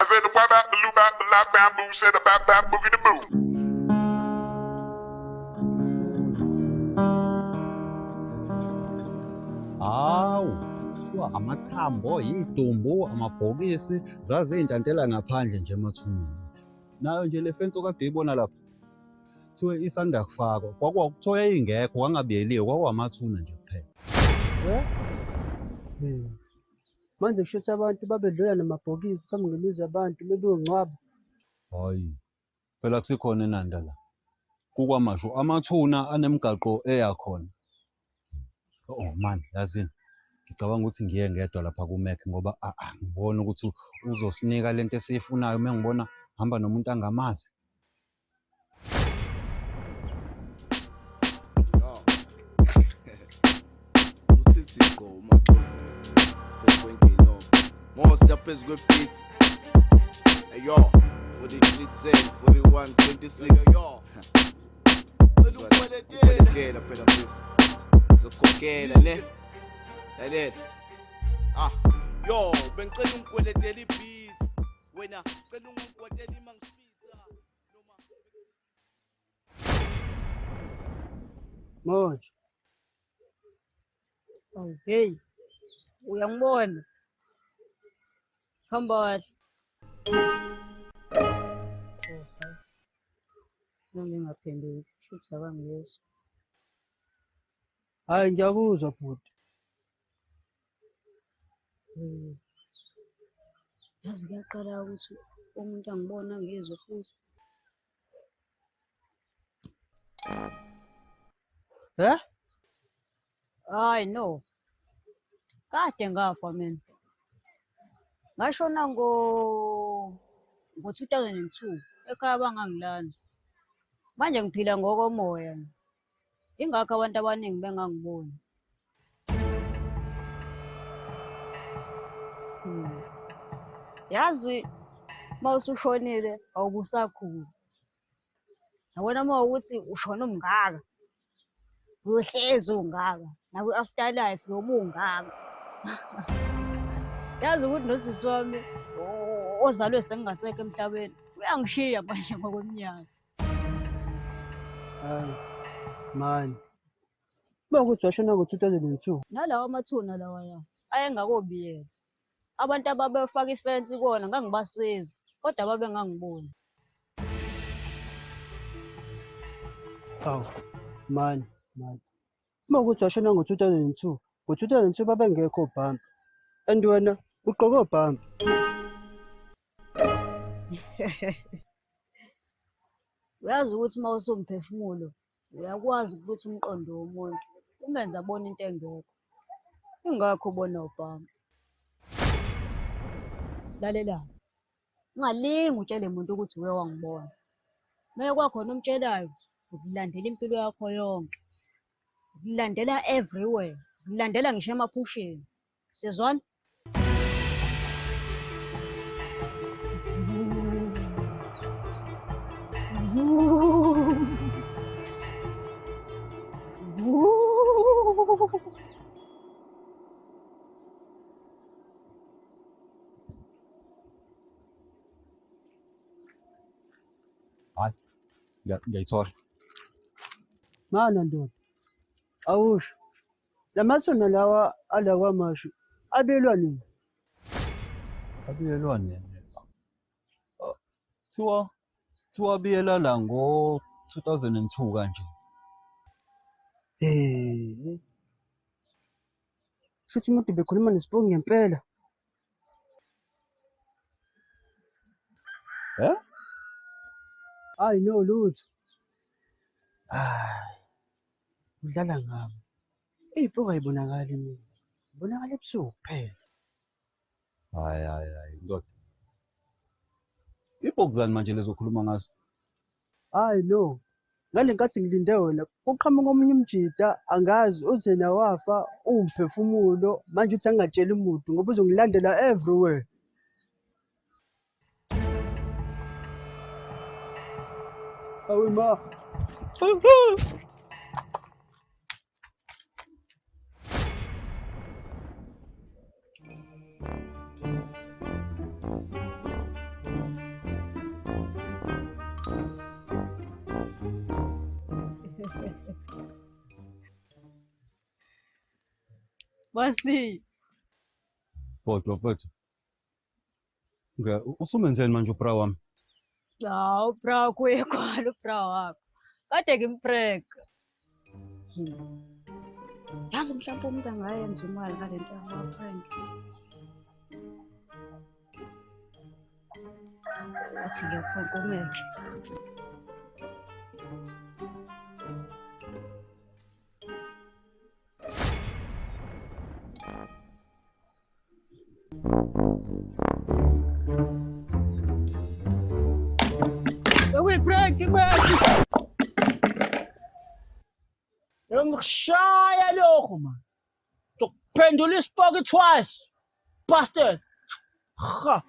Said the wah bap blue bap blah bamboo said the bap bap boogie the boo. Hawu, kuthiwa amathambo, yidumbu, amabhokisi, zaziy'ntantela ngaphandle nje emathuneni. Nayo nje le fensi okade uyibona lapha, kuthiwe isanda kufakwa. Kwakuthiwa yayingekho, kwangabiyeliwe, kwakuwamathuna nje kuphela. Eh? Manje kusho ukuthi abantu babedlula namabhokisi phambi kwemizi yabantu bebeyongcwaba. Hhayi, phela kusekhona eNanda la. Kukwamashu amathuna anemigaqo eya khona. Oh man, yazini ngicabanga ukuthi ngiye ngedwa lapha kuMac ngoba angiboni ukuthi uzosinika lento esiyifunayo uma ngibona hamba nomuntu angamazi. Monster phezu kwe-beat. Yo, 43 10 41 26. Yo. Ukweletela phela mfisi. Zokhokhela ne. Lalela. Ah, yo, bengicela ungikweletele i-beat. Wena cela ungikwatele ima ngisipitha. Noma Manje Oh, hey. Uyangibona? Hamba kahle. Noma ngingaphenduli, shuthi akangiyezwa. Hhayi ngiyakuzwa bhuti. Hmm. Yazi kuyaqala ukuthi umuntu angibona ngizwe futhi. He? Hayi no. Kade ngafa mina. Ngashona ngo ngo-2002 ekhaya bangangilanda. Manje ngiphila ngokomoya. Ingakho abantu abaningi bengangiboni. Hmm. Yazi uma usushonile awukusakhuli. Yabona uma ukuthi ushona umngaka, uyohlezi ungaka nakwi-after life uyobe ungaka. Yazi ukuthi nosisi wami ozalwe sengingasekho emhlabeni uyangishiya manje ngokweminyaka. Hayi mani. Uma ukuthi washona ngo-2002. Nalawa amathuna lawaya ayengakobiyelwa. Abantu ababefaka ifensi kuwona ngangibasiza kodwa babengangiboni. Hawu mani mani. Uma ukuthi washona ngo-2002, ngo-2002 babengekho obhampa. And wena ugqoke obhampa. Uyazi ukuthi uma usumphefumulo uyakwazi ukuthi umqondo womuntu umenze abone into engekho. Ingakho ubona ubhama. Lalela, ungalingi utshele muntu ukuthi uke wangibona. Uma kwakhona omtshelayo, ukulandela impilo yakho yonke. Ukulandela everywhere, ukulandela ngisho emaphusheni. Siyezwana? Hayi, ngiyayithola. Mana ndoda. Awusho. La mathuna lawa ala kwaMashu abelwa nini? Abiyelwa nini? Kuthiwa kuthiwa abiyela la ngo-2002 kanje. Eh. Shuthi umuntu bekhuluma nesipoki ngempela. Eh? Hayi no lutho. Hayi. Udlala ngami. Iy'poki ayibonakali mina. Ibonakala ebusuku kuphela. Hayi hayi hayi ndoda. Ibhokuzani manje lezokhuluma ngazo? Hayi no. Ngale nkathi ngilinde wena kuqhamuka omunye umjita angazi uthi yena wafa uwumphefumulo manje uthi angingatsheli muntu ngoba uzongilandela everywhere. Awe ma. Basi. Kodwa mfethu. Nge usumenzeni manje ubra wami? Hawu bra kuyekwala ubra wakho. Kade ngimpreka. Yazi mhlawumbe umuntu angayenza imali ngale nto yama-prank. Athi ngiyaprank umeke. Bekuyi-prank manje. Ngikushaya lokho man. Ngizokuphendula isipoki twice. Bastard. Ha.